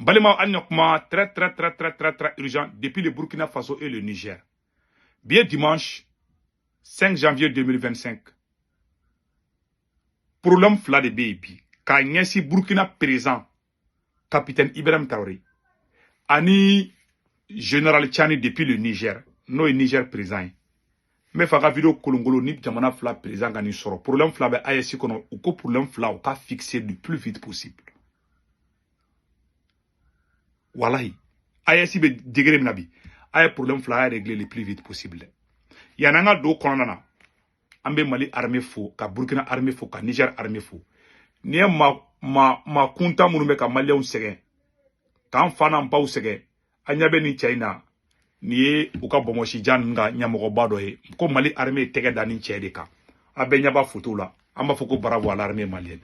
Balimaw, an kuma très très très très très très urgent depuis le Burkina Faso et le Niger. Bien dimanche 5 janvier 2025. Problème fila de bɛ yen bi k'a ɲɛsin Burkina président capitaine Ibrahim Traoré ani général Tchani depuis le Niger, n'o ye Niger président ye. N bɛ fɛ a ka vidéo kolonkolon ni jamana fila président ka nin sɔrɔ. Problème fila bɛ AES kɔnɔ, u ko problème fila u ka fixer le plus vite possible. Walahi, AES bɛ degré min na bi, a ye problème fila a y'a régler le plus vite possible. Yanni an ka don kɔnɔna na, an bɛ Mali armée fo, ka Burkina armée fo, ka Niger armée fo. N'i ye ma ma ma kuntan minnu bɛ ka Maliyɛnw sɛgɛn, k'an fa n'an baw sɛgɛn, an ɲɛ bɛ nin cɛ in na. Nin ye u ka bɔnbɔsijan ninnu ka ɲɛmɔgɔba dɔ ye ko Mali armée ye tɛgɛ da nin cɛ de kan. A bɛɛ ɲɛ b'a photo la. An b'a fɔ ko bravo à l'armée malienne.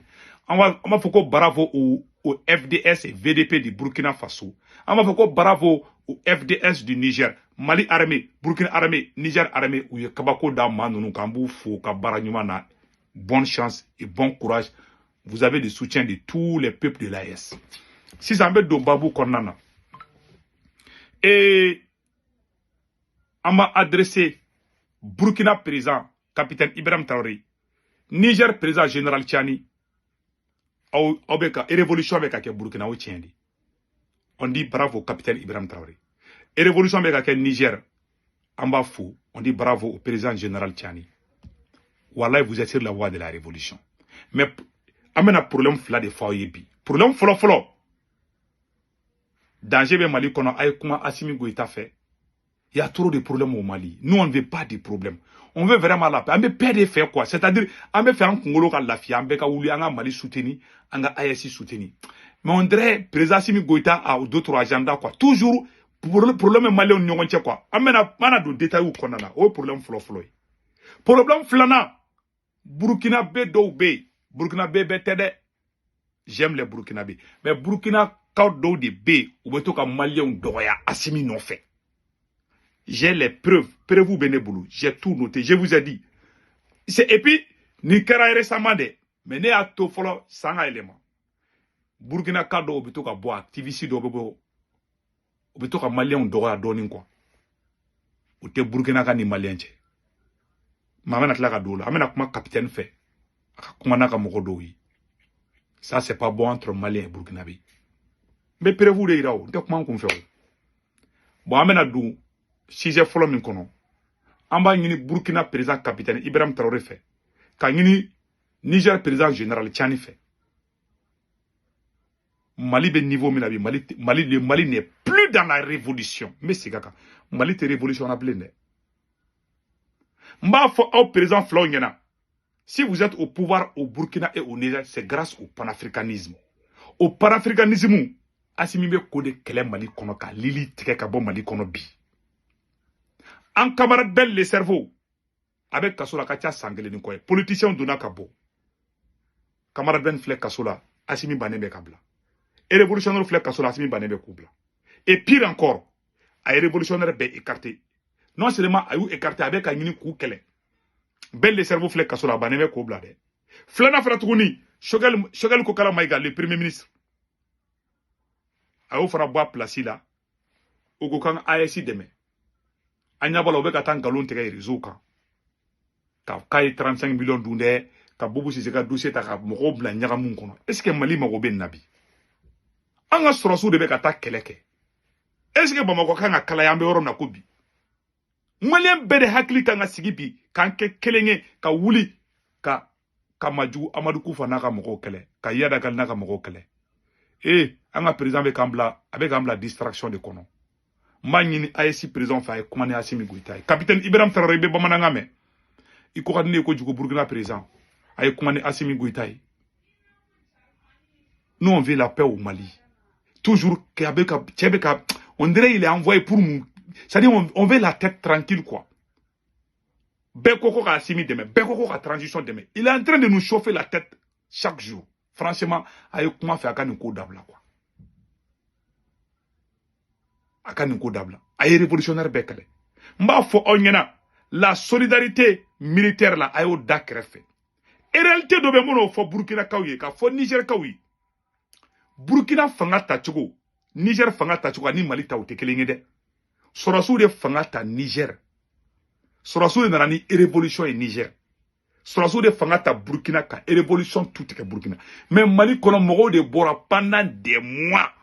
An b'a fɔ ko bravo au FDS et VDP du Burkina Faso. An b'a fɔ ko bravo au FDS du Niger. Mali armée, Burkina armée, Niger armée, u ye kabako da maa ninnu kan. An b'u fo ka baara ɲuman na. Bonne chance et bon courage, vous avez le soutien de tous les peuples de l'AES. Sisan an bɛ don babu kɔnɔna na et an b'a adressé Burkina président capitaine Ibrahim Traoré, Niger président général Tchani. Aw aw bɛ ka révolution bɛ ka kɛ Burkina, o tiɲɛ de. On dit bravo capitaine Ibrahim Traoré. Et révolution bɛ ka kɛ Niger, an b'a fo, on dit bravo au président général Tchani. Wallahi, vous êtes sur la voie de la révolution. Mais an bɛna problème fila de fɔ aw ye bi. Problème fɔlɔ fɔlɔ, danger bɛ Mali kɔnɔ. A ye kuma Assimi Goïta fɛ. Il y a trop de problèmes au Mali. Nous, on ne veut pas de problèmes. On veut vraiment la paix. An bɛ paix de fɛ quoi. C'est-à-dire, an bɛ fɛ an kunkolo ka lafiya, an bɛɛ ka wuli, an ka Mali soutenir, an ka AES soutenir. Mais on dirait président Assimi Goïta a d'autres agendas quoi. Toujours problème malien ni ɲɔgɔn cɛ quoi. An bɛna mana don détail kɔnɔna na. O ye problème fɔlɔ fɔlɔ ye. Problème filanan, Burkinabé dɔw bɛ yen. Burkinabé bɛɛ tɛ dɛ. J'aime les Burkinabé. Mais Burkinakaw dɔw de bɛ yen, u bɛ to ka Maliyɛnw dɔgɔya Assimi nɔfɛ. J'ai les preuves. Preuves bɛ ne bolo. J'ai tout noté. Je vous ai dit. C'est, et puis, nin kɛra récemment dɛ. Mais ne y'a to fɔlɔ san ka yɛlɛma. Burkina ka dɔw bɛ to ka bɔ, activiste dɔw bɛ bɔ, u bɛ to ka Maliyɛnw dɔgɔya dɔɔnin quoi. U tɛ Burkina ka ni Maliyɛn cɛ. Mais an bɛna tila ka don o la. An bɛna kuma capitaine fɛ. A ka kuma n'a ka mɔgɔ dɔw ye. Ça, c'est pas bon entre Maliens et Burkinabé. N bɛ preuve de yira o. N tɛ kuma n kun fɛ o. Bon, an bɛna don sujet fɔlɔ min kɔnɔ, an b'a ɲini Burkina président capitaine Ibrahim Traoré fɛ, ka ɲini Niger président général Tchani fɛ. Mali bɛ niveau min na bi, Mali, Mali, le Mali n'est plus dans la révolution. N bɛ segin a kan, Mali tɛ révolution na bilen dɛ. N b'a fɔ aw président filaw ɲɛna, si vous êtes au pouvoir au Burkina et au Niger, c'est grâce au panafricanisme. Au panafricanisme, Assimi bɛ ko de kɛlɛ Mali kɔnɔ ka lili tigɛ ka bɔ Mali kɔnɔ bi. An camarade Ben le Cerveau a bɛ kaso la ka ca san kelen ni kɔ ye. Politicien donna ka bɔ, camarade Ben filɛ kaso la, Assimi bannen bɛ ka bila. Et révolutionnaire filɛ kaso la, Assimi bannen bɛ k'u bila. Et pire encore, a ye révolutionnaire bɛɛ écarté. Non seulement a y'u écarté, a bɛ ka ɲini k'u kɛlɛ. Ben le Cerveau filɛ kaso la, a bannen bɛ k'o bila dɛ. Filanan fana tuguni, Choguel Kokala Maïga, le premier ministre, a y'o fana bɔ a place la. O ko k'an ka AES dɛmɛ. An ɲɛ b'a la, u bɛ ka taa nkalon tigɛ réseau kan ka k'a ye 35 millions dun dɛ, ka Boubou Cissé ka dossier ta ka mɔgɔw bila ɲagamu kɔnɔ. Est ce que Mali mago bɛ nin na bi? An ka sɔrɔsiw de bɛ ka taa kɛlɛ kɛ. Est ce que Bamakɔ kan ka kalaya? An bɛ yɔrɔ min na ko bi, Maliyɛn bɛɛ de hakili kan ka sigi bi k'an kɛ kelen ye, ka wuli ka Majugu Amadu Kufa n'a ka mɔgɔw kɛlɛ, ka Iyad Ag Ghali n'a ka mɔgɔw kɛlɛ. Ee, an ka président bɛ k'an bila, a bɛ k'an bila distraction de kɔnɔ. N b'a ɲini AES président fɛ, a ye kuma ni Assimi Goïta ye. Capitaine Ibrahim Traoré, i bɛ bamanankan mɛn, i ko ka di ne ye kojugu. Burkina président, a ye kuma ni Assimi Goïta ye. Nous, on veut la paix au Mali. Toujours cɛ bɛ ka, on dirait il est envoyé pour nous. C'est-à-dire, on veut la tête tranquille quoi. Bɛɛ ko ko ka Assimi dɛmɛ, bɛɛ ko ko ka transition dɛmɛ. Il est en train de nous chauffer la tête chaque jour. Franchement, a ye kuma fɛ, a ka nin ko dabila quoi. A ka nin ko dabila. A ye révolutionnaire bɛɛ kɛlɛ. N b'a fɔ aw ɲɛna, la solidarité militaire la, a y'o da kɛrɛfɛ. Réalité dɔ bɛ, n bɛn'o fɔ Burkinakaw ye, k'a fɔ Nigérkaw ye. Burkina fanga tacogo, Niger fanga ta cogo ni Mali ta, o tɛ kelen ye dɛ. Sɔrɔsiw de fanga ta Niger, sɔrɔsiw de nana ni révolution ye Niger, sɔrɔsiw de fanga ta Burkina ka révolution tu tigɛ Burkina. Mais Mali kɔnɔ, mɔgɔw de bɔra pendant des mois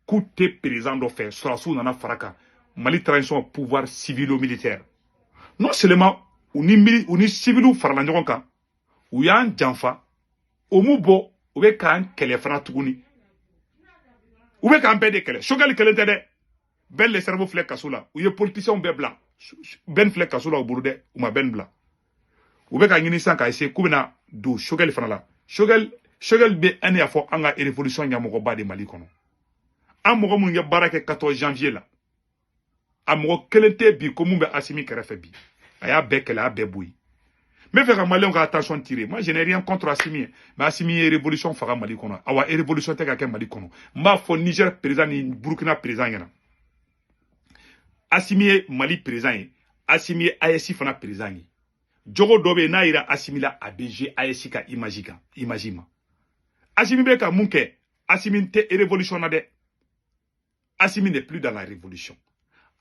k'u tɛ président dɔ fɛ, sɔrɔsiw nana fara kan. Mali transition, pouvoir civilo-militaire. Non seulement u ni civiliw farala ɲɔgɔn kan, u y'an janfa, o mu bɔ, u bɛ k'an kɛlɛ fana tuguni, u bɛ k'an bɛɛ de kɛlɛ. Choguel kelen tɛ dɛ. Ben le Cerveau filɛ kaso la, u ye politiciens bɛɛ bila. Ben filɛ kaso la u bolo dɛ, u ma Ben bila. U bɛ ka ɲini sisan k'a essayer k'u bɛna don Choguel fana la. Choguel bɛ an y'a fɔ an ka révolution ɲɛmɔgɔba de Mali kɔnɔ. An mɔgɔ minnu ye baara kɛ 14 janvier la, a mɔgɔ kelen tɛ bi ko mun bɛ Assimi kɛrɛfɛ bi. A y'a bɛɛ kɛlɛ, a y'a bɛɛ bɔ yen. N bɛ fɛ ka Maliyɛnw ka attention tirer. Moi, je n'ai rien contre Assimi, mais Assimi ye révolution faga Mali kɔnɔ. Awa, révolution tɛ ka kɛ Mali kɔnɔ. N b'a fɔ Niger président ni Burkina président ɲɛna, Assimi ye Mali président ye, Assimi ye AES fana président ye. Jogo dɔ bɛ yen n'a yira Assimi la, a bɛ jouer AES ka image kan, image ma. Assimi bɛ ka mun kɛ? Assimi tɛ révolution na dɛ. Assimi n'est plus dans la révolution.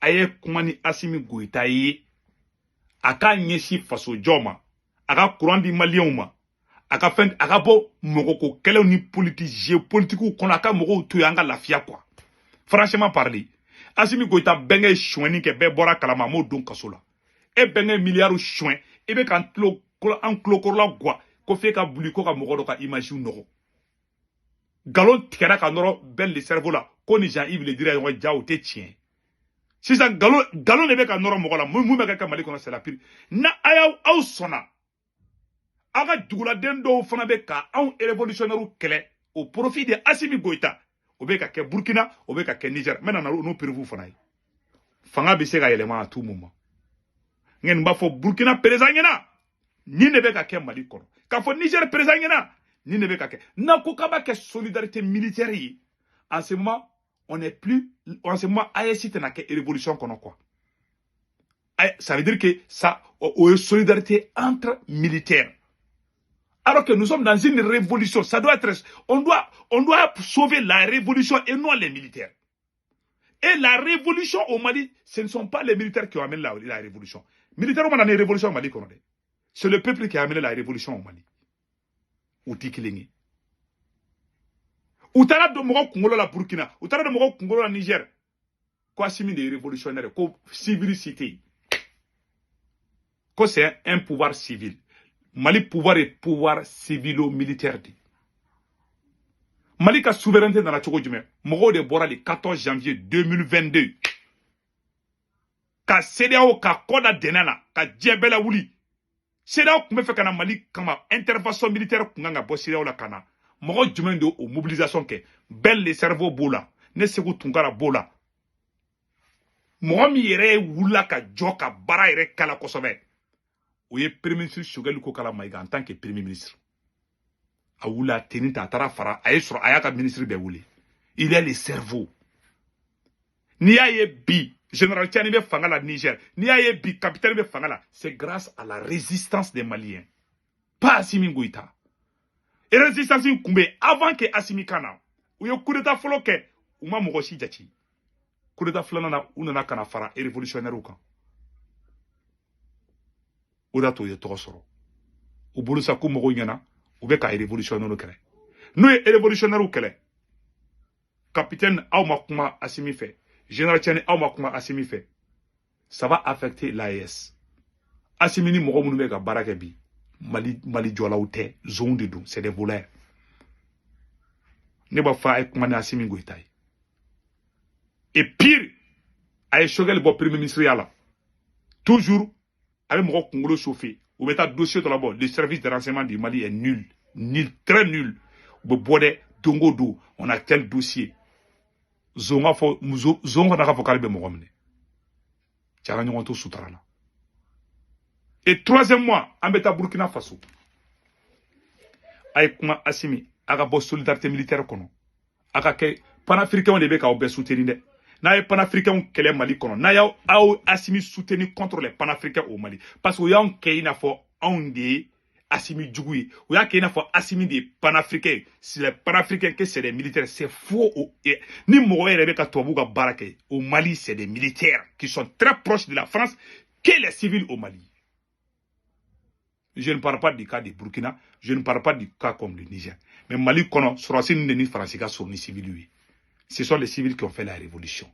A ye kuma ni Assimi Goïta ye, a k'a ɲɛsin fasojɔ ma, a ka courant di Maliyɛnw ma, a ka fɛn, a ka bɔ mɔgɔko kɛlɛw ni politique, jeu politikiw kɔnɔ, a ka mɔgɔw to yen, an ka lafiya quoi. Franchement parler, Assimi Goïta bɛnkɛ ye sonyɛni kɛ, bɛɛ bɔra kalama, a m'o don kaso la. E bɛnkɛ miliyari suɲɛ, i bɛ k'an tulo, an tulokɔrɔla guwa ko f'e ka buli ko ka mɔgɔ dɔ ka image nɔgɔ. Nkalon tigɛra ka nɔrɔ Ben le Cerveau la ko ni Jean Yves Le Drian ɲɔgɔn ja, o tɛ tiɲɛ. Sisan nkalon de bɛ ka nɔrɔ mɔgɔ la. Mun bɛ ka kɛ Mali kɔnɔ, c'est la pire. Na a y'aw aw sɔnna, aw ka duguladen dɔw fana bɛ ka anw révolutionnaire kɛlɛ au profit de Assimi Goïta. O bɛ ka kɛ Burkina, o bɛ ka kɛ Niger. N bɛ na n'o preuve fana ye. Fanga bɛ se ka yɛlɛma à tout moment. N b'a fɔ Burkina président ɲɛna, nin de bɛ ka kɛ Mali kɔnɔ. K'a fɔ Niger président ɲɛna, nin de bɛ ka kɛ. N'a ko k'a b'a kɛ solidarité militaire ye, en ce moment on n'est plus, en ce moment AES tɛna kɛ révolution kɔnɔ quoi. Ça veut dire que ça, o ye solidarité entre militaires, alors que nous sommes dans une révolution. Ça doit être, on doit sauver la révolution et non les militaires. Et la révolution au Mali, ce ne sont pas les militaires qui ont amené la révolution. Militaires ont amené la révolution au Mali. C'est le peuple qui a amené la révolution au Mali. U tɛ kelen ye. U taara don mɔgɔ kunkolo la Burkina, u taara don mɔgɔ kunkolo la Niger, ko Assimi de ye révolutionnaire, ko civil cité, ko c'est un pouvoir civil. Mali pouvoir est pouvoir civilo-militaire de. Mali ka souveraineté nana cogo jumɛn? Mɔgɔw de bɔra le 14 janvier 2022 ka CEDEAO ka kɔ da dɛnɛ la, ka diɲɛ bɛɛ lawuli. CEDEAO tun bɛ fɛ ka na Mali kama, intervention militaire kun kan ka bɔ CEDEAO la ka na. Mɔgɔ jumɛn de o mobilisation kɛ? Ben le Cerveau b'o la, ne Sékou Tounkara b'o la. Mɔgɔ min yɛrɛ wulila ka jɔ ka baara yɛrɛ kala kosɛbɛ, o ye premier ministre Choguel Kokalla Maïga. En tant que premier ministre, a wulila a tenue ta, a taara fara a ye sɔrɔ a y'a ka ministre bɛɛ wele. Il est le cerveau. N'i y'a ye bi général Tiani bɛ fanga la Niger, n'i y'a ye bi capitaine bɛ fanga la, c'est grâce à la résistance des Maliens, pas Assimi Goïta. Et résistance in kun bɛ avant que Assimi ka na. U ye coup d'état fɔlɔ kɛ, u ma mɔgɔ si jate. Coup d'état filanan na, u nana ka na fara révolutionnaire kan. O de y'a to u ye tɔgɔ sɔrɔ u bolo sa, ko mɔgɔw ɲɛna u bɛ ka révolutionnaire kɛlɛ. N'u ye révolutionnaire kɛlɛ, capitaine aw ma kuma Assimi fɛ, général Tiani aw ma kuma Assimi fɛ, ça va affecter l'AES. Assimi ni mɔgɔ minnu bɛ ka baara kɛ bi, Mali jɔlaw tɛ, zonw de don, c'est des voleurs. Ne b'a fɔ a ye kuma ni Assimi Goïta ye. Et pire, a ye Choguel bɔ premier ministre ya la. Toujours a bɛ mɔgɔ kunkolo chauffer, u bɛ taa dossier dɔ labɔ. Le service de renseignement du Mali est nul, nul, très nul. U bɛ bɔ dɛ, don o don on a tel dossier. Zon ka fɔ, zon fana k'a fɔ k'ale bɛ mɔgɔ minɛ. Cɛ, an ka ɲɔgɔn to sutara la. Et troisièmement, an bɛ taa Burkina Faso. A ye kuma Assimi a ka bɔ solidarité militaire kɔnɔ, a ka kɛ panafricain de bɛ k'aw bɛɛ soutenir dɛ. N'a ye panafricain kɛlɛ Mali kɔnɔ, n'a y'aw aw Assimi soutenir contre les panafricains au Mali, parce que o y'anw kɛ i n'a fɔ anw de ye. Assimi jugu ye, u y'a kɛ i n'a fɔ Assimi de ye panafricain. C'est les panafricains que c'est des militaires, c'est faux. Ni mɔgɔ yɛrɛ bɛ ka tubabuw ka baara kɛ au Mali, c'est des militaires qui sont très proches de la France que les civils au Mali. Je ne parle pas du cas du Burkina, je ne parle pas du cas comme le Niger. Mais Mali kɔnɔ, sɔrɔdasi ninnu de ni Faransi ka surun ni civils ye. Ce sont les civils qui ont fait la révolution.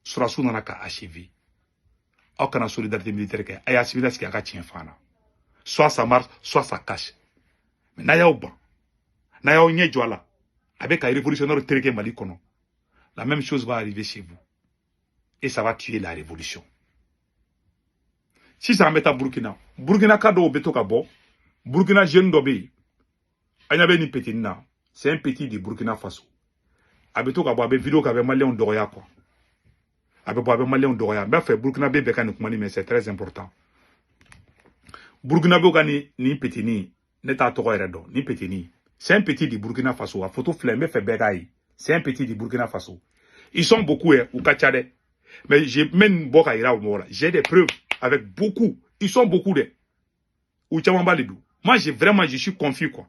Sɔrɔdasiw nana ka achever. Aw kana solidarité militaire kɛ, a y'a civil sigi a ka tiɲɛ fɔ an na. Soit ça marche, soit ça casse. Mais n'a y'aw ban, n'a y'aw ɲɛ jɔ a la, a bɛ ka révolutionnaire tereke Mali kɔnɔ. La même chose va arriver chez vous. Et ça va tuer la révolution. Sisan an bɛ taa Burkina. Burkina ka dɔw bɛ to ka bɔ. Burkina jeune dɔ bɛ yen. An ɲɛ bɛ nin petit na. C'est un petit du Burkina Faso. A bɛ to ka bɔ, a bɛ vidéo kɛ, a bɛ maliyɛnw dɔgɔya quoi. A bɛ bɔ, a bɛ maliyɛnw dɔgɔya. N b'a fɛ Burkinabé bɛɛ ka nin kuma nin mɛn, c'est très important. Burkinabé ka nin petit nin, ne t'a tɔgɔ yɛrɛ dɔn, nin petit nin. C'est un petit du Burkina Faso. A photo filɛ, n bɛ fɛ bɛɛ k'a ye. C'est un petit du Burkina Faso. Ils sont beaucoup, hein, u ka ca dɛ. Mais j'ai même bɔ ka yira o mɔgɔ la. J'ai des preuves avec beaucoup. Ils sont beaucoup dɛ. U caman b'a de don. Moi, j'ai vraiment, je suis confus quoi.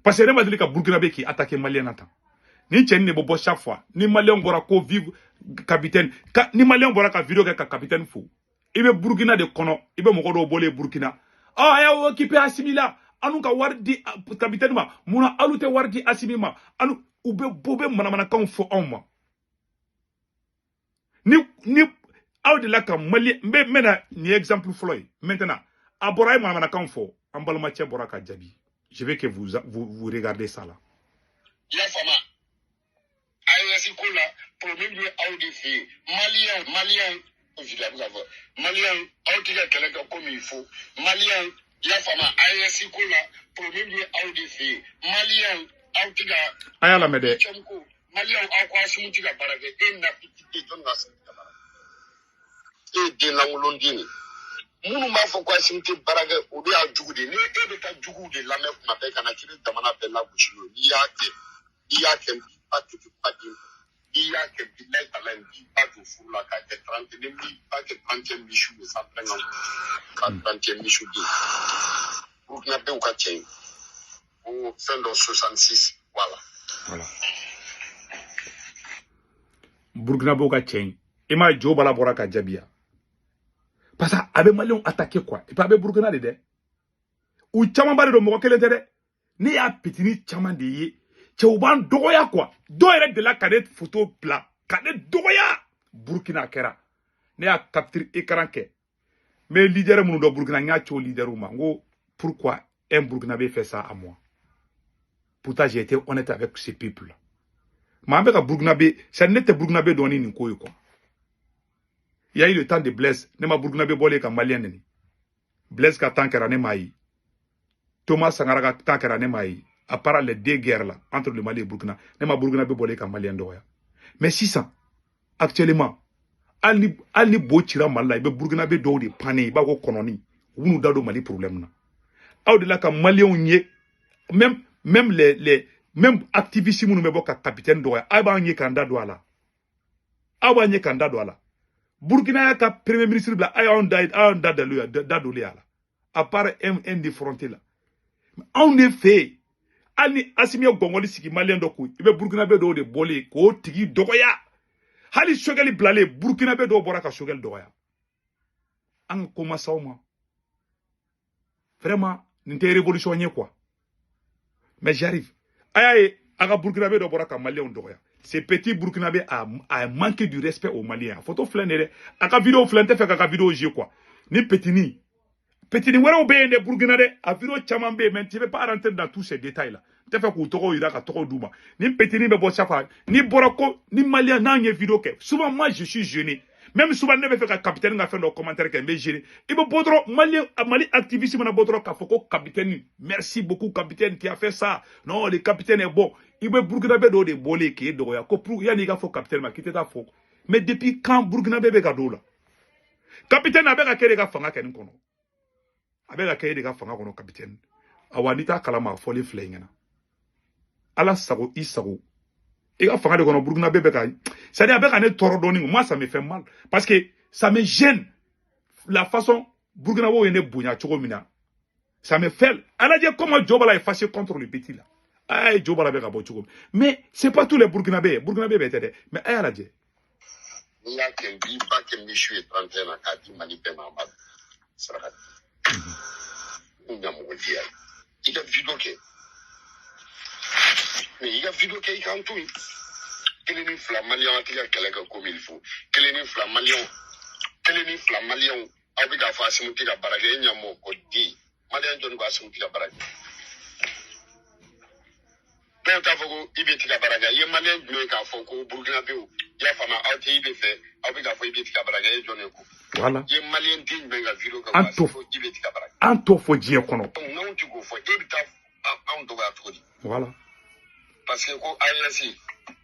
Parce que ne ma deli ka Burkinabé k'i attaquer malien na tan. Ni cɛ nin de bɛ bɔ chaque fois. Ni malien bɔra ko vive capitaine. Ka, ni malien bɔra ka vidéo kɛ ka capitaine fo. I bɛ Burkina de kɔnɔ. I bɛ mɔgɔ dɔw bɔlen Burkina. Ah, a y'aw occupé Assimi la. Anu ka wari di capitaine ma. Munna alu tɛ wari di Assimi ma? Anu u bɛ bɔ, u bɛ manamanakanw fɔ anw ma. Ni aw de la ka Mali n bɛna nin ye exemple fɔlɔ ye. Maintenant, a bɔra, a ye manamanakanw fɔ. An balimacɛ bɔra ka jaabi. Je veux que vous regardez ça là. I y'a faamu, AES ko la, problème bɛ aw de fɛ yen. Maliyɛnw, maliyɛnw, a bɛ ka fɔ maliyɛnw, aw tɛ ka kɛlɛ kɛ comme il faut. Maliyɛnw, i y'a faamu, AES ko la, problème bɛ aw de fɛ yen. Maliyɛnw, aw tɛ ka A y'a lamɛn dɛ. Cɛm ko maliyɛnw, aw ko Asimu tɛ ka baara kɛ. E na piti jɔn ka Asimu tɛ ka baara kɛ? E ye den lankolon den de. Minnu b'a fɔ ko Asimu tɛ baara kɛ, olu y'a jugu de ye. Ni e bɛ taa juguw de lamɛn kuma bɛɛ, ka na k'i bɛ jamana bɛɛ lagosi n'o ye. N'i y'a kɛ, n'i y'a kɛ, n b'i ba to ba den. N'i y'a kɛ, bilayi talayi, n b'i ba don furu la k'a kɛ 30, ni n b'i ba kɛ 30 misiw ye san pɛrɛn ka 30 misiw den. Burukinabew ka cɛ ye ko fɛn dɔ 66, voilà. Voilà. Burkinabéw ka cɛ in. I m'a ye, Jo Bala bɔra ka jaabi ya. Parce que a bɛ maliyɛnw attaquer quoi. Et puis a bɛ Burkina de dɛ. U camanba de don, mɔgɔ kelen tɛ dɛ. Ne y'a petit caman de ye. Cɛw b'an dɔgɔya quoi. Dɔw yɛrɛ delila ka ne photo bila ka ne dɔgɔya. Burkina kɛra. Ne y'a capture écran kɛ. N bɛ leader minnu dɔn Burkina, n y'a ci o leader ma. N ko pourquoi un Burkinabé fait ça à moi? Pourtant j'ai été honnête avec ce peuple. Mais an bɛ ka Burkinabé, c'est ne tɛ Burkinabé dɔn ni nin ko ye quoi. Il y a eu le temps de Blaise, ne ma Burkinabé bɔlen ka malien neni. Blaise ka temps kɛra, ne m'a ye. Thomas Sankara ka temps kɛra, ne m'a ye. À part les deux guerres là entre le Mali et Burkina, ne ma Burkinabé bɔlen ka malien dɔgɔya. Mais sisan, actuellement, hali ni bo cira Mali la, i bɛ Burkinabé dɔw de pannen, i b'a ko kɔnɔni, u b'u da don Mali problème na. Aw de la ka maliyɛnw ye, même les même activistes minnu bɛ bɔ ka capitaine dɔgɔya, aw b'an ye k'an da don a la. Aw b'an ye k'an da don a la. Burkina y'a ka premier ministre bila, a y'anw da, a y'anw da da donlen a la. À part un défronté la. Anw de fɛ yen, hali ni Asimi ye gɔngɔli sigi maliyɛn dɔ kun, i bɛ Burkinabé dɔw de bɔlen k'o tigi dɔgɔya. Hali Choguel bilalen, Burkinabé dɔw bɔra ka Choguel dɔgɔya. An ka ko ma s'aw ma. Vraiment, nin tɛ révolution ye quoi. Mais j'arrive. A y'a ye, a ka Burkinabé dɔ bɔra ka maliyɛnw dɔgɔya. Ce petit Burkinabé a manqué du respect aux Maliens. Photo filɛ nin ye dɛ. A ka vidéo filɛ, n tɛ fɛ k'a ka vidéo jouer quoi. Ni petini. Petini wɛrɛw bɛ yen dɛ Burkina dɛ. A vidéo caman bɛ yen, mais tu ne peux pas rentrer dans tous ces détails là. N tɛ fɛ k'u tɔgɔw yira ka tɔgɔw d'u ma. Ni petini bɛ bɔ chaque fois, ni bɔra ko ni malien n'an ye vidéo kɛ. Souvent moi je suis gêné. Même souvent ne bɛ fɛ ka capitaine ka fɛn dɔ commentaire kɛ, n bɛ gêné. I bɛ bɔ dɔrɔn, malien Mali activiste mana bɔ dɔrɔn k'a fɔ ko capitaine, merci beaucoup capitaine qui a fait ça. Non, le capitaine est bon. I bɛ Burkinabé dɔw de bɔlen k'e dɔgɔya ko pour yanni i ka fɔ capitaine ma k'i tɛ taa fɔ. Mais depuis quand Burkinabé bɛ ka don o la? Capitaine a bɛ ka kɛ de ka fanga kɛ nin kɔnɔ. A bɛ ka kɛ e de ka fanga kɔnɔ capitaine. Awa n'i t'a kalama, a fɔlen filɛ i ɲɛna. Ala sago i sago. I ka fanga de kɔnɔ Burkinabé bɛ ka, c'est à dire a bɛ ka ne tɔɔrɔ dɔɔni. Moi ça me fait mal parce que ça me gêne la façon Burkinabéw ye ne bonya cogo min na, ça me fait a lajɛ comment Jobala est fâché contre le petit là. Ayi, Jobala bɛ ka bɔ cogo min, mais c'est pas tous les Burkinabés. Burkinabé bɛɛ tɛ dɛ, mais a y'a lajɛ. N'i y'a kɛ, n b'i ba kɛ misi ye 31 na k'a di Mali bɛɛ ma, an b'a saraka. N ɲamɔgɔ diya i ka vidéo kɛ, mais i ka vidéo kɛ, i k'an to yen. Kelen ni fila Maliyɛnw tɛ ka kɛlɛ kɛ comme il faut. Kelen ni fila Maliyɛnw, kelen ni fila Maliyɛnw, aw bɛ k'a fɔ Asimu tɛ ka baara kɛ. E ɲamɔgɔ ko den Maliyɛn jɔnni ko Asimu tɛ ka baara kɛ? Dɔw t'a fɔ ko i bɛ tɛ ka baara kɛ. I ye Maliyɛn jumɛn k'a fɔ ko Burukinabew, i y'a faamu, aw tɛ i bɛ fɛ, aw bɛ k'a fɔ i bɛ tɛ ka baara kɛ? E jɔn de ko? Voilà. I ye Maliyɛn den jumɛn ka vidéo kɛ An ko i bɛ tɛ ka baara kɛ? An t'o fɔ diɲɛ kɔnɔ. Donc n'anw tɛ k'o fɔ, e bɛ taa anw dɔgɔya cogo di? Voilà. Parce que ko AES,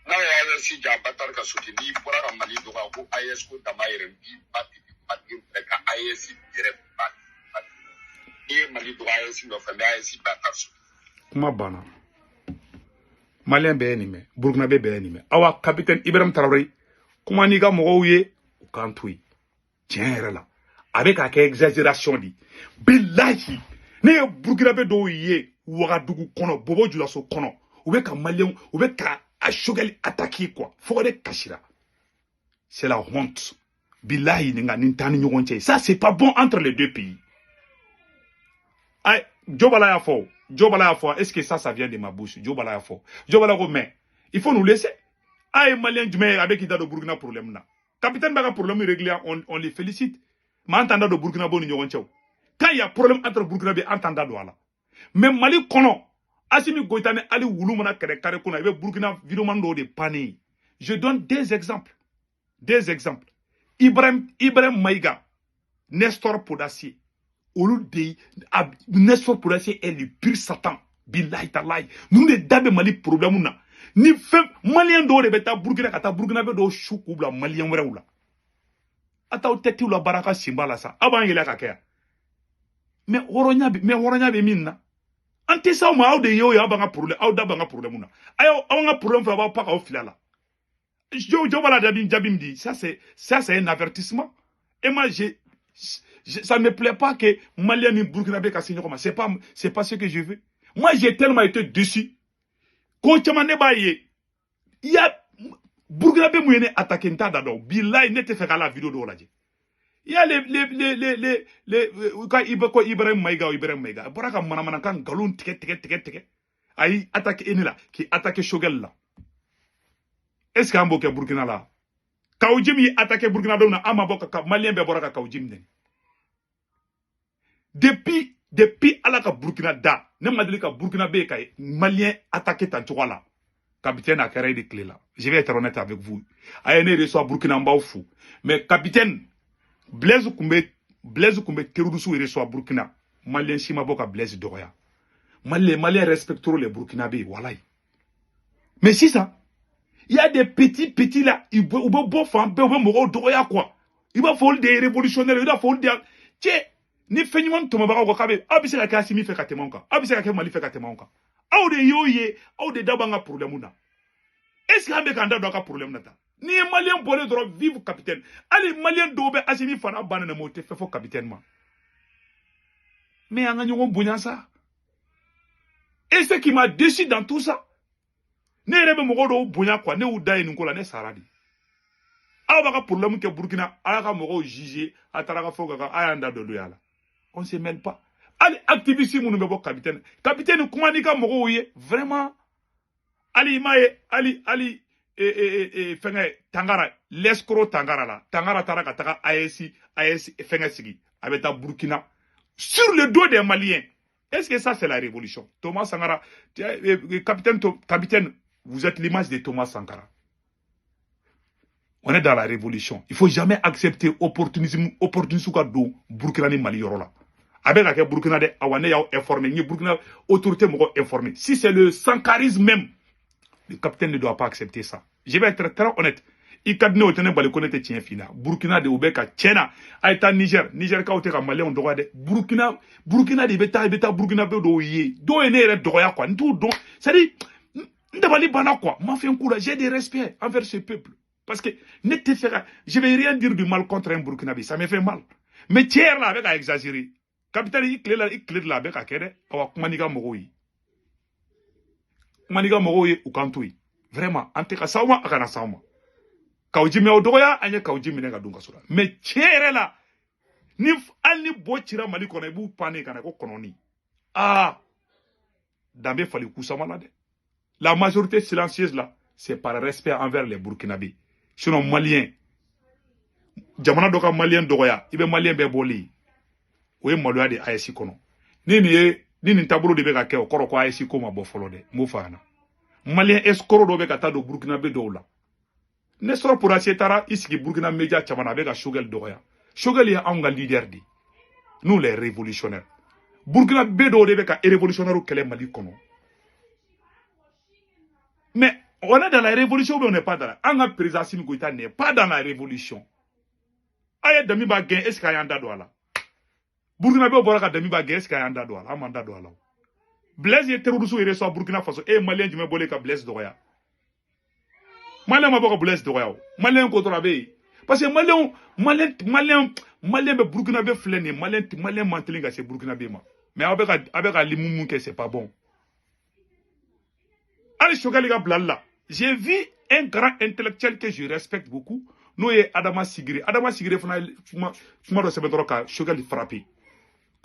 n'a ye AES ja Batari ka sote, n'i bɔra ka Mali dɔgɔya ko AES ko dama yɛrɛ, n b'i ba ba den fɛ ka AES yɛrɛ ba. N'i ye Mali dɔgɔya AES nɔfɛ, n bɛ AES Batari so. Kuma banna. Maliyɛn bɛɛ ye nin mɛn, Burukinabe bɛɛ ye nin mɛn. Awa, capitaine Ibrahim Traoré, kuma n'i ka mɔgɔw ye, u k'an to yen. Tiɲɛ yɛrɛ la, a bɛ k'a kɛ exagération de. Bilahi, ne ye Burukinabe dɔw ye Wagadugu kɔnɔ, Bobo Julaso kɔnɔ, u bɛ ka Maliyɛnw, u bɛ ka a Choguel attaquer quoi, fo ka ne kasira. C'est la honte, bilahi. Nin ka nin t'an ni ɲɔgɔn cɛ, ça c'est pas bon entre les deux pays. Ay, Jobala y'a fɔ, Jobala y'a fɔ. Est-ce que ça vient de ma bouche? Jobala y'a fɔ. Jobala ko, mais il faut nous laisser. A ye Maliyɛn jumɛn ye a bɛ k'i da don Burukina problème na? Capitaine b'a ka problème régler, on les félicite, mais an t'an da don Burukina ni ɲɔgɔn cɛ o. Quand il y a problème entre Burkina, an t'an da don a la. Mais Mali kɔnɔ, Asimi Goïta ni Ali wulu mana kɛrɛ carré kɔnɔ, i bɛ Burukina vidéoman dɔw de panne. Je donne des exemples, des exemples: Ibrahim Maïga, Nestor Podassier. Olu de, Nestor Podassier est le pire satan, bilahi talahi. Ninnu de da bɛ Mali problème na. Ni fɛn Maliyɛn dɔw de bɛ taa Burukina ka taa Burukina bɛ dɔw su k'u bila Maliyɛn wɛrɛw la, a t'aw tɛtiw la baara ka senba la sa, aw b'an yɛlɛ ka kɛ yan. Mais hɔrɔnya bɛ, mais hɔrɔnya bɛ min na, an tɛ s'aw ma. Aw de ye o ye, aw b'an ka problème, aw da b'an ka problème na. A y'aw aw ka problème fɛ, aw b'aw pa k'aw fili a la. Jo jo b'a la jaabi, jaabi min di, ça c'est un avertissement. Et moi, j'ai ça me plaît pas que Malien ni Burkinabé ka se ɲɔgɔn ma. C'est pas ce que je veux. Moi, j'ai tellement été déçu ko caman ne b'a ye. Il y a Burkinabé mun ye ne attaqué, n t'a da dɔn. Bilahi, ne tɛ fɛ k'a la vidéo dɔw lajɛ. Il y a les ka Iba ko Ibrahim Maïga, Ibrahim Maïga a bɔra ka manamanakan nkalon tigɛ tigɛ tigɛ tigɛ, a y'i attaqué ne la, k'i attaqué Choguel la. Est ce que an b'o kɛ Burkina la? Kaou Djim y'i attaqué Burkina don na, an ma bɔ ka Maliyɛn bɛɛ bɔra ka Kaou Djim nɛni. Depuis Ala ka Burkina da, ne ma deli ka Burkina bɛ ka Maliyɛn attaqué tan cogo la. Capitaine, a kɛra e de tile la. Je vais être honnête avec vous. A ye ne reçoit Burkina, n b'aw fo, mais capitaine, Blaise kun bɛ terroriste reçoit Burkina, Maliyɛn si ma bɔ ka Blaise dɔgɔya. Maliyɛn respecte trop les Burkinabés, walayi. Mais sisan, il y a des petits petits là, ils bɛ u bɛ bɔ fan bɛɛ, u bɛ mɔgɔw dɔgɔya quoi. I b'a fɔ olu de ye révolutionnaire, i b'a fɔ olu de ye cɛ ni fɛn ɲuman tɔmɔbagaw ko k'a bɛ aw bɛ se ka kɛ Asimi fɛ ka tɛmɛ anw kan, aw bɛ se ka kɛ Mali fɛ ka tɛmɛ anw kan. Aw de y'o ye, aw de da b'an ka problème na. Est ce que an bɛ k'an da don aw ka problème na tan? N'i ye Maliyɛn bɔlen dɔrɔn, vive capitaine. Hali Maliyɛn dɔw bɛ Asimi fana bannen na, mais o tɛ fɛn fɔ capitaine ma. Mais an ka ɲɔgɔn bonya sa. Et ce qui m'a déçu dans tout ça, ne yɛrɛ bɛ mɔgɔ dɔw bonya quoi, ne y'u da ye nin ko la, ne sara de. Aw b'a ka problème kɛ Burukina, a y'a ka mɔgɔw juger, a taara ka fɔ ka kan, a y'an da don a la. On se mêle pas. Hali activiste minnu bɛ bɔ, capitaine, capitaine, kuma n'i ka mɔgɔw ye vraiment. Hali i m'a ye, hali fɛngɛ Tangara, l'escroc Tangara la, Tangara taara ka taga AES fɛngɛ sigi, a bɛ taa Burukina sur le dos des Maliens. Est-ce que ça, c'est la révolution? Thomas Sankara, capitaine, capitaine, vous êtes l'image de Thomas Sankara. On est dans la révolution. Il faut jamais accepter opportunisme, opportunisme ka don Burkina ni Mali yɔrɔ la. A bɛ ka kɛ Burkina dɛ, awa ne y'aw informé, n ye Burkina autorité mɔgɔ informé. Si c'est le sankarisme même, le capitaine ne doit pas accepter ça. Je vais être très honnête. I ka di ne o tɛ ne bali ko ne tɛ tiɲɛ f'i ɲɛna. Burkina de, u bɛ ka tiɲɛ na. A ye taa Niger, Niger kaw tɛ ka Maliyɛnw dɔgɔya dɛ. Burkina, Burkina de bɛ taa, i bɛ taa Burkina bɛ dɔw ye. Dɔw ye ne yɛrɛ dɔgɔya quoi, n t'u dɔn. C'est à dire, n dabali banna quoi. Ma fɛn k'u la, j'ai des respects envers ce peuple. Parce que ne tɛ fɛ ka, je vais rien dire du mal contre un Burkinabé, ça me fait mal. Mais tiɲɛ yɛrɛ la, a bɛ ka exagérer. Capitaine, i tile la, i tile de la, a bɛ ka kɛ dɛ. Awa, kuma n'i ka mɔgɔw ye, kuma n'i ka mɔgɔw ye, u k'an to yen. Vraiment, an tɛ ka s'aw ma, a kana s'aw ma. Kaw Jim y'aw dɔgɔya, an ye Kaw Jim minɛ ka don kaso la. Mais tiɲɛ yɛrɛ la, ni hali ni bo cira Mali kɔnɔ, i b'u pan ka na ko kɔnɔni. Aa, danbe fali kusama la dɛ. La majorité silencieuse là, c'est par respect envers les Burkinabés. Sinon, Malien, jamana dɔ ka Malien dɔgɔya, i bɛ Malien bɛɛ bɔlen, o ye maloya de AES kɔnɔ. Ni nin ye, ni nin taabolo de bɛ ka kɛ, o kɔrɔ ko AES ko ma bɔ fɔlɔ dɛ. N b'o fɔ a ɲɛna. Malien escroc dɔ bɛ ka taa don Burkinabé dɔw la. Ne sɔrɔ Pourase taara i sigi Burkina média caman na, a bɛ ka Choguel dɔgɔya. Choguel ye anw ka leader de, nous les révolutionnaires. Burkinabé dɔw de bɛ ka révolutionnaire kɛlɛ Mali kɔnɔ. Mais on est dans la révolution ou bien on n'est pas dans la? An ka président Assimi Goïta n'est pas dans la révolution. A ye Damiba gɛn, est ce que a y'an da don a la? Burkinabé bɔra ka Damiba gɛn, est ce que a y'an da don a la? An m'an da don a la. Blaise ye terroriste reçoit Burkina Faso. E ye Malien jumɛn bɔlen ka Blaise dɔgɔya? Malien ma bɔ ka Blaise dɔgɔya o. Malien ko dɔrɔn a bɛ yen. Parce que Malien, Malien, Malien, Malien bɛ Burkinabé filɛ nin ye, Malien, Malien man teli ka se Burkinabé ma. Mais aw bɛ ka limu mun kɛ, c'est pas bon. Hali Choguel ka bilali la, j'ai vu un grand intellectuel que je respecte beaucoup, n'o ye Adama Sigiri. Adama Sigiri fana ye kuma kuma dɔ sɛbɛn dɔrɔn ka Choguel frapper.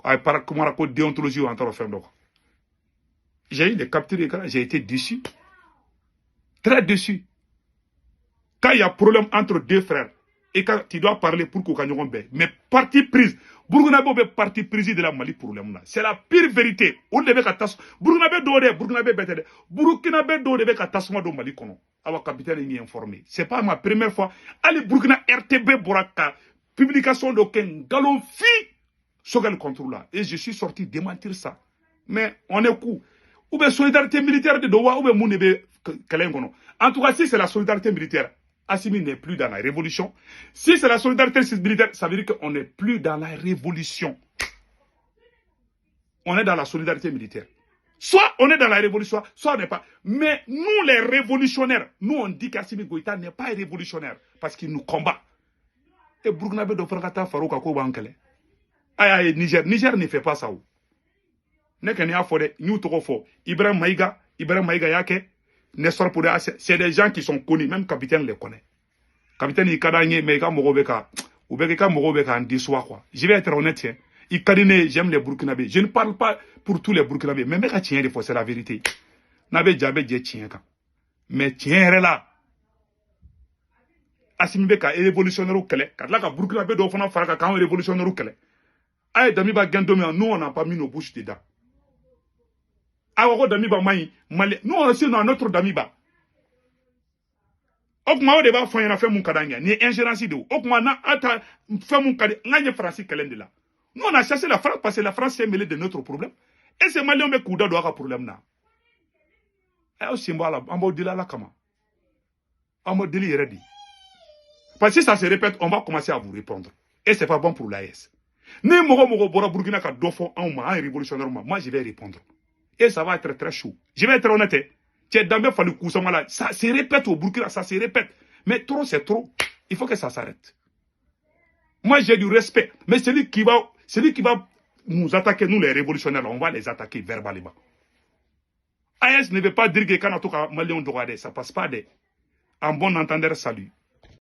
A ye para kumara ko déontologie, an taara fɛn dɔ kan. J'ai eu des captures d'écran, j'ai été déçu, très déçu. Quand il y a problème entre deux frères et quand tu dois parler pour k'u ka ɲɔgɔn bɛn, mais parti prise, Burkinabé bɛ parti prise de la Mali problème na, c'est la pire vérité. Olu de bɛ ka tas Burkinabé dɔw de, Burkinabé bɛɛ tɛ dɛ, Burkinabé dɔw de bɛ ka tasuma don Mali kɔnɔ. Awa, capitaine y'i informé, c'est pas ma première fois. Hali Burkina RTB bɔra ka publication dɔ kɛ, nkalon fi Choguel contre la, et je suis sorti démentir ça. Mais on est coup ou bien solidarité militaire de don wa, ou bien mun de bɛ kɛlɛ in kɔnɔ? En tout cas, si c'est la solidarité militaire, Assimi n'est plus dans la révolution. Si c'est la solidarité militaire, ça veut dire qu'on n'est plus dans la révolution. On est dans la solidarité militaire. Soit on est dans la révolution, soit on n'est pas. Mais nous, les révolutionnaires, nous, on dit qu'Assimi Goïta n'est pas révolutionnaire parce qu'il nous combat. Et Burkinabé dɔ fana ka taa far'o kan k'o b'an kɛlɛ. Ayi, ayi, Niger, Niger ne fait pas ça o. Ne kɔni y'a fɔ dɛ, n y'u tɔgɔ fɔ. Ibrahim Maïga, Ibrahim Maïga y'a kɛ. Nestor Poudé, c'est des gens qui sont connus, même capitaine les connaît. Capitaine, il ka d'an ye, mais i ka mɔgɔw bɛ ka, u bɛ i ka mɔgɔw bɛ k'an déçoit quoi. Je vais être honnête, hein. I ka di ne ye, j'aime les Burkinabés. Je ne parle pas pour tous les Burkinabés, mais n bɛ ka tiɲɛ de fɔ, c'est la vérité. N'a bɛ ja, a bɛ jɛ tiɲɛ kan. Mais tiɲɛ yɛrɛ la, Assimi bɛ ka révolutionnaire kɛlɛ, ka tila ka Burkinabé dɔw fana fara kan k'anw révolutionnaire kɛlɛ. A ye Damiba gɛn don min na, nous, on n'a pas mis nos bouches dedans. Awa ko Damiba man ɲi Mali, nous aussi, on a notre Damiba. O tuma, o de b'a fɔ an ɲɛna fɛn mun ka d'an ye. Nin ye ingérence de ye. O tuma na, an ta fɛn mun ka di n ka ɲɛ Faransi kɛlɛ de la. Nous, on a chassé la France parce que la France s'est mêlée de notre problème. Et ces Maliens bɛ k'u da don a ka problème na. A y'aw sen bɔ a la, an b'aw deli Ala kama. An b'aw deli yɛrɛ de. Parce que si ça se répète, on va commencer à vous répondre. Et c'est pas bon pour l'AES. Ni mɔgɔ mɔgɔ bɔra Burkina ka dɔ fɔ anw ma, an révolutionnaire ma, moi, je vais répondre. Et ça va être très chaud. Je vais être honnête. Cɛ danbe fali kusama la, ça se répète au Burkina, ça se répète. Mais trop, c'est trop. Il faut que ça s'arrête. Moi, j'ai du respect. Mais celui qui va nous attaquer, nous les révolutionnaires, on va les attaquer verbalement. AES ne veut pas dire que quand on a Malien droit, ça passe pas de. En bon entendeur, salut.